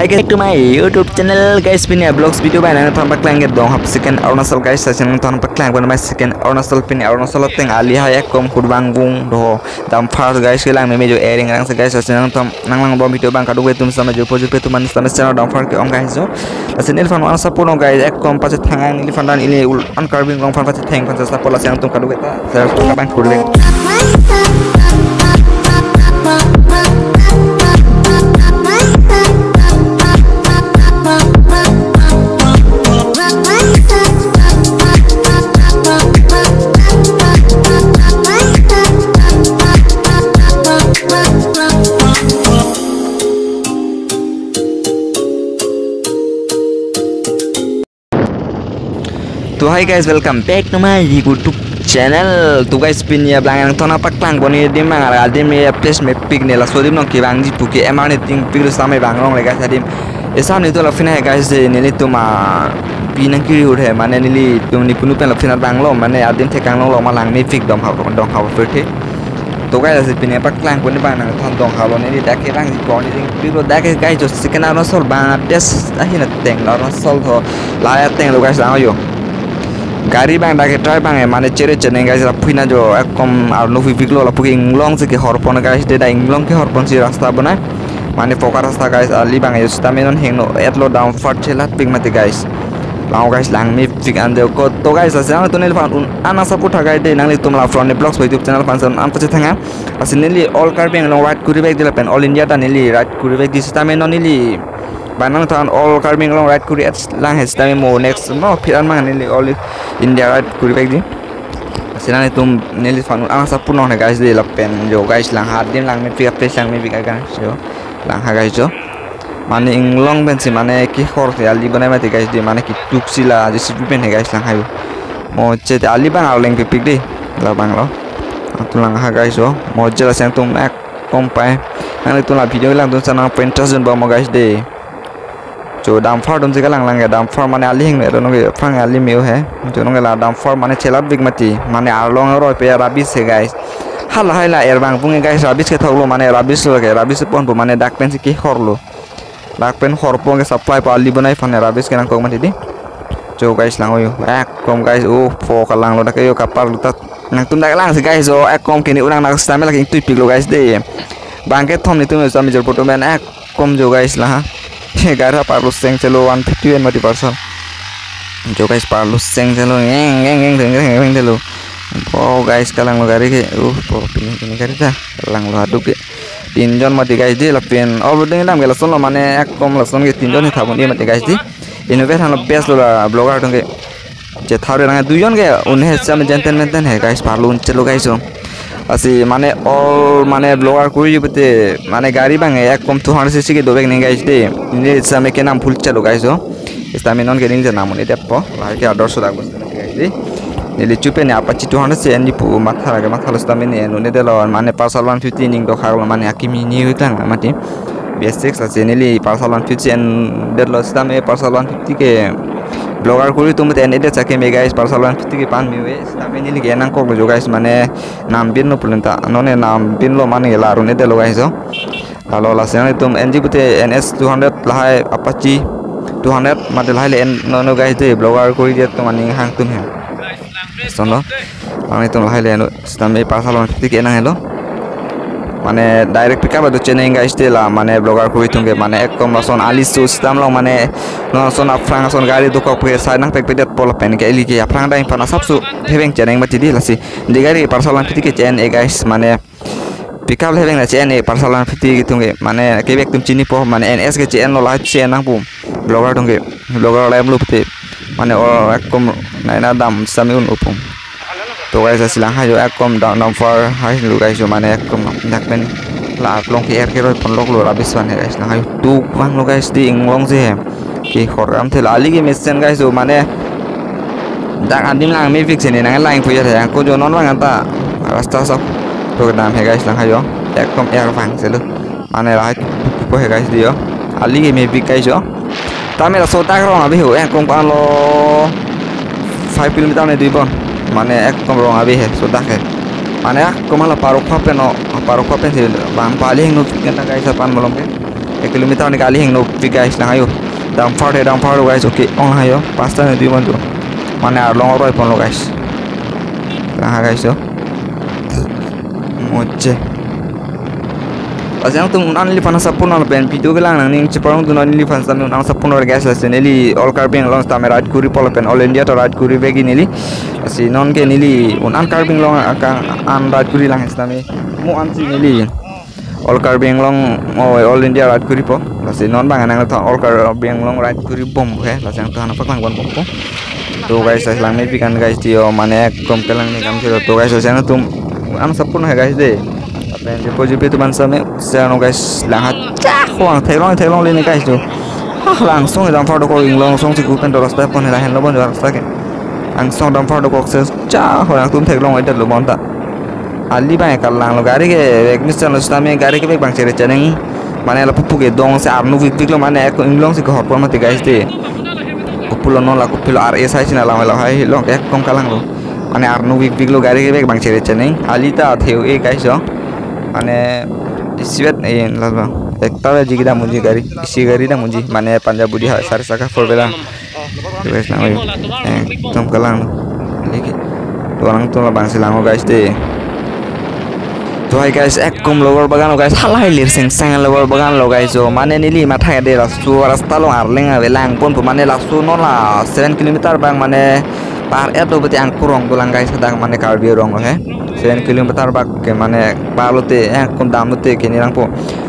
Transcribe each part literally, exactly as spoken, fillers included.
Welcome back to my YouTube channel, guys. Pini a vlogs video abang nangtum paklang ke Donghap second Arunachal, guys. Lasi nangtum paklang pon ma second Arunachal, pini Arunachal ateng ali hai ekkom kurvang vung do dumper, guys, kelang meme jo ering rang se, guys. Lasi nangtum nanglang bom video abang kadokave atum sitame jo po jo pe atum an sitame channel dumper ke-ong, guys, jo. Lasi neliphan an support non, guys, ekkom pachethang, neliphan dan ili ul an Karbi Anglong aphan pachethang aphan support, lasi nangtum kadokave ta share abang kurvang. To hi guys, welcome back to my YouTube channel. To guys, pini abang nangtum paklang pon adim abang, adim ya place mepik ne, laso adim along kevangji pu ke M R ne tingpik lo sitame vang longle guys adim. Esam netum la phin hai guys, je nelitum api nangkiri hur hai, mane nelitum nepunu pen la phin vanglo, mane adim thekang longlo, ma lang mepik Donghap, Donghap apirthe. To guys, lasi pini paklang pon abang nangtum Donghap along neli dak kevangji pu, neli tingpik lo dak ke guys, jo second Arunachal abang, a-test ahin ateng lo Arunachal tho, lahai ateng lo guys, lang yo. Gari abang dak ke try abang, eh, mane chere cheneng guys, lapu hina jo ekkom arlo pipik lo, lapu ke inglong si kehor pon guys, de dak inglong kehor pon si rasta bonai. Mane poka rasta guys, ali abang jo sitame non hingno et lo, dumper chelat pik mati guys. Lang guys, lang mepik an de ko. To guys, lasi nangtum neliphan un an support tha guys de, nanglitum la from the vlogs YouTube channel aphan an pachethang ha. Lasi neli all Karbi Anglong ride kuri vekji lapen all India ta neli ride kuri vekji sitame non neli abang nangtum all Karbi Anglong ride kuri et lang he sitame mo next mo phi an abang neli all India ride kuri vekji. Lasi nangtum neliphan an support non guys de lapen jo guys, lang ha adim lang mepik, a-place lang mepik guys jo. Lang ha guys jo. Mane inglong pensi mane kehor si ali bonai mati guys de, mane ketuk si la J C B pen he guys, lang ha yo. Mo che te ali abang arleng pipik de. Labang lo. Nangtum lang ha guys jo. Mo che lasi nangtum ekkom pai. Nanglitum la video langdun sana pentas dun ba mo guys de. Jo dumper atum si kalang lang ke, dumper mane ali hingno et lo, non ke aphrang ali me-o he. Jo non ke la dumper mane chelat pik mati. Mane arlong aroi pe rubbish he guys. Hala hai la er vang pung guys, rubbish kethok lo, mane rubbish lo ke, rubbish pon pu mane dak pensi kehor lo. Dak pen hor pon ke supply pu ali bonai aphan rubbish ke nangkok mati di. Jo guys, lang yo. Ekkom guys, oh, po kalang lo dak ke yo, kaparlu ta. Nangtum dak lang si guys jo, ekkom kini unang nak sitame lagi ingtui pik lo guys de. Bang kethom netum sitame jor poto men ekkom jo guys, la ha. Gari parlu seng chelo, one fifty yen mati parcel. Jo guys, parlu seng chelo, eng eng eng eng eng chelo. Oh guys, kalang lo gari ke. Uh, po pini pini gari ta. Kalang lo aduk ke. Tinjon mati guys de lapen. Oh, bodeng dam ke lason lo mane ekkom lason ke tinjon he thabon e mati guys de. Innovator lo best lo la vlogger atum ke. Je thare nang duijon ke un he sitame jenten menten he guys, parlu un chelo guys jo. Lasi mane all mane vlogger kuri pute mane gari abang ekkom two hundred C C ke dovek ne guys de. Neli sitame kenam full chelo guys jo. Sitame non ke neli je nam un-edetpo. Lahai ke ador sodak bos guys de. Neli chupe ne Apache two hundred si en-ji pu matha lake, matha lo sitame ne en un-edetlo, mane Pulsar one fifty ning dokhak lo, mane akimi ni wiklang mati. B S six lasi neli Pulsar one fifty en-edetlo sitame, Pulsar one fifty ke vlogger kuri atum te en-edet sake me guys, Pulsar one fifty ke pan me-ave sitame neli ke nangkok lo jo guys, mane nam binlo pulen ta, non ne nam binlo mane la un-edetlo guys jo. Lalo lasi nangtum en-ji pute N S two hundred lahai Apache two hundred mate lahai le en non guys de, vlogger kuri det atum aning hang atum he. Sonlo. Nangtum lahai le no sitame Pulsar one fifty ke nang helo. Mane direct pickup ado cheneng guys de la, mane vlogger kuri atum ke mane ekkom lason ali su stam long mane non son aphrang son gari dokok pe sai nangpek pedet pol pen ke ili ke aphrang dai pana sapsu heveng cheneng mati di lasi. Di gari Pulsar one fifty ke chen-e guys, mane pickup le heveng la chen-e Pulsar one fifty atum ke, mane kevek atum chinipo, mane N S ke chen lo, lahai chen nang pu. Vlogger atum ke, vlogger lahem lo pute. Mane o ekkom nai na dam sitame un-e pu. To guys, lasi lang ha jo ekkom dam, dumper hai lo guys jo, mane ekkom dak pen la arlong ke er keroi pon lok lo, rubbish van he guys, lang ha jo tuk vang lo guys de, inglong si he. Kehor kam thelo, ali ke mesen guys jo, mane dak adim lang mepik si ne nang lang pu ya he, ko jo non vang anta rasta sok to kedam he guys, lang ha jo ekkom er vang si lo. Mane lahai tuk tuk he guys de jo. Ali ke mepik guys jo. Tame laso dak rong ave ho, ekkom ko-an lo five kilometer ne dui bon. Mane ekkom rong ave he, so dak he. Mane ekkom la parok pha pen o, parok pha pen si bang pali hingno pik na guys apan malom ke. Ek kilometer ni kali hingno pi guys, lang ayo. Damphar he, damphar lo guys, okay, ong lang ayo. Pasta ni dui man tu. Mane arlong aroi ponlo guys. Lang ha guys yo. Moche. Lasi nangtum un-an neliphan asapun lapen video kelang nangning cheparong dun neliphan sami un-an asapun guys, lasi neli All Karbi Anglong sitame ride kuri po lapen All India ta ride kuri bagi neli. Lasi non ke neli un-an Karbi Anglong akang an ride kuri lang sitame. Mo ansi neli All Karbi Anglong, oh, All India ride kuri po. Lasi non bang nangtum All Karbi Anglong ride kuri bom he. Lasi nangtum aphan paklang pon bom po. To guys, lasi lang mepik an guys, tiyo mane ekdom kelang ni kam silo. To guys, lasi nangtum an asapun he guys de. Lapen jirpo jirpi atum an sami share non guys, lang ha cha huang theklong theklongle ne guys to. Ha langsung damphar dokok inglong song si kupen to rasta pon hela henlo bon rasta ke. Langsung damphar dokok se cha huang tum theklong oi det lo bonta. Ali bang ekal lang lo gari ke bag mister lo sitame gari ke bag bang chere cheneng. Mane lapu puke dong se arnu vik vik lo mane ek inglong si kehor pon mati guys de. Kopulo non la kopilo ar esai sina lang la hai long ek kong kalang lo. Mane arnu vik vik lo gari ke bag bang chere cheneng. Ali ta theo e guys yo. Mane isivet e la bang. Ekta ji kedam unji gari. Isi gari dam unji. Mane Punjab budi ha sar saka four wheeler. Guys, lang ayo. Ekdom kelang. Lagi. Tuang tum labang si lang guys de. To hai guys, ekdom rubber bagan lo guys. Halahai lir seng seng rubber bagan lo guys. So mane neli matha de laso rasta along arleng ave lang pon pu mane laso non la seven kilometer bang mane par et lo beti angkur rong dolang guys, hadak mane Karbi rong lo he. Seven kilometer bak ke mane par lote ekdom dam lote ke nirang po.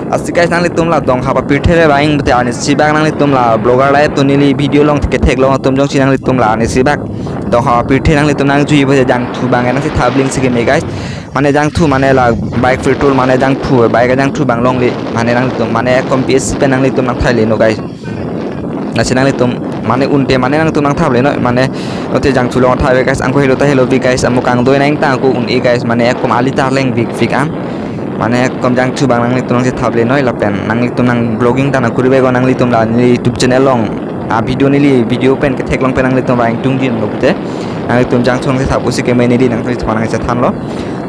Lasi guys, nanglitum la dongha papir thele bang beti arnisi bak nanglitum la vlogger lai to neli video along ke theklong atum jongsi nanglitum la arnisi bak dongha papir the nanglitum nangjui bo jangthu bang nangsi thabling si keme guys. Mane jangthu mane la bike petrol mane jangthu bike jangthu bang longle mane nangtum mane ekdom P S pen nanglitum nangthaile no guys. Lasi nanglitum mane unte mane nangtum nangthap le no mane note jangthu long thap guys, angko helo ta helo bi guys, amo kangdoi nang ta angko un e guys, mane ekdom ali ta leng bik bik an. Mane ekdom jangthu bang nanglitum nangsi thap le noi lapen nanglitum nang vlogging ta nangkuri bego nanglitum la neli YouTube channel along a video neli video pen ketheklong pen nanglitum bang tung jin lo pute. Nanglitum jangthu nangsi thap usi keme neli nangtum nangsi than lo.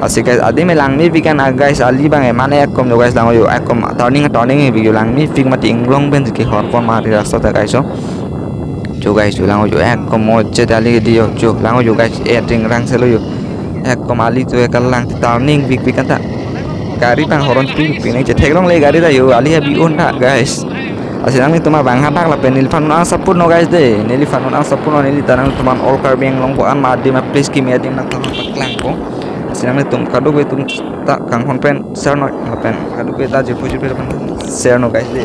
Lasi guys, adim e lang mepik an a guys, ali bang e mane ekdom yo guys lang yo ekdom turning turning e video lang mepik mati inglong pen si kehor pon mati rasta ta guys yo. Cho guys, cho lang yo ekdom moche dali ke diyo cho lang yo guys, e ding rang selo yo. Ekdom ali to ekal lang turning bik bik an ta. Gari bang horon pi pi nang chetheklongle gari ta yo ali abi un ta guys. Lasi nanglitum bang hadak lapen neliphan un-an asapun no guys de. Neliphan un-an asapun no neli ta nangtum an All Karbi Anglong po an ma adim a place keme adim nangtum paklang po. Lasi nanglitum kadokave atum ta kanghon pen share noi lapen kadokave ta jirpo jirpi lapen share no guys de.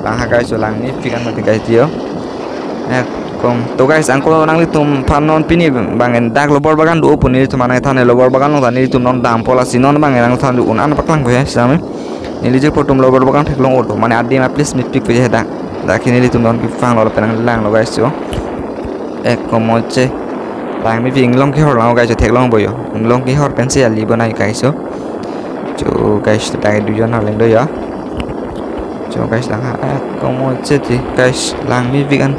Lang ha guys, so lang mepik an mati guys diyo. Ekdom. To guys, angko nanglitum aphan non pini bang en dak rubber bagan do pu nelitum anai thane rubber bagan long ta nelitum non dam po lasi non bang en nangthan do un-an paklang ko he sami. Neli jirpo atum rubber bagan theklong oto mane adim a place mepik ko he dak. Dak ke nelitum non kepanglo lapen nanglang lo guys yo. Ekdom moche. Lang mepik inglong kehor lang guys yo, theklong bo yo. Inglong kehor pensi ali bonai guys yo. Cho guys, ta dujon arleng do yo. Cho guys, lang ha ekdom moche ti guys, lang mepik an.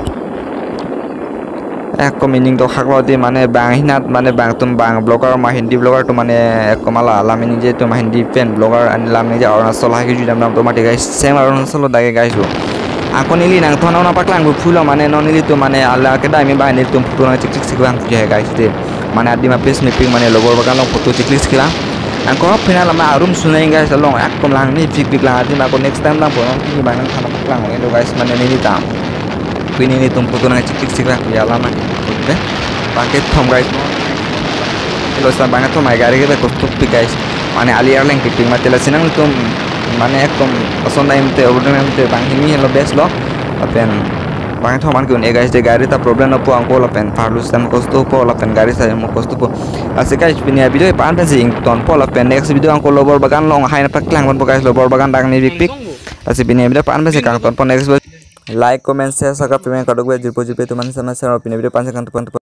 Ekdom meaning to haklo di mane bang hinat mane bang atum bang vlogger ma Hindi vlogger atum mane ekdom ala lam ningje atum ma Hindi pen vlogger an lam ningje Arunachal haki judam dam atum mati guys, same Arunachal lo dage guys lo. Angko neli nangthan nangpaklang bu phulo mane non nelitum mane ala kedai me bang nelitum photo nangchekchek si bang je guys de. Mane adim a place mepik mane rubber bagan long photo chekchek si bang. Angko pina lama arum sunai guys along ekdom lang mepik pik lang adim ako next time lang po non pini bang nangthan nangpaklang lo guys mane neli tam. Pini nelitum photo nangchekchek si bang ya lama. Oke. Bangkethom guys. Lo sa bangkethom ai gari ke kosto pi guys. Mane ali arleng piping mati lasi nangtum mane ekdom ason time te obodem te bang hini lo best lo. Lapen bangkethom an ke un e guys de gari ta problem no po angko lapen parlus tan kosto po lapen gari sa mo kosto po. Lasi guys pini a video pan pensi ington po lapen next video angko rubber bagan long hai nangpaklang pon po guys rubber bagan dang ni bik bik. Lasi pini a video pan pensi kangton po next video. Like, comment, share, subscribe, payment kadokave jirpo jirpi atum an sama share pini video pan si kangton po.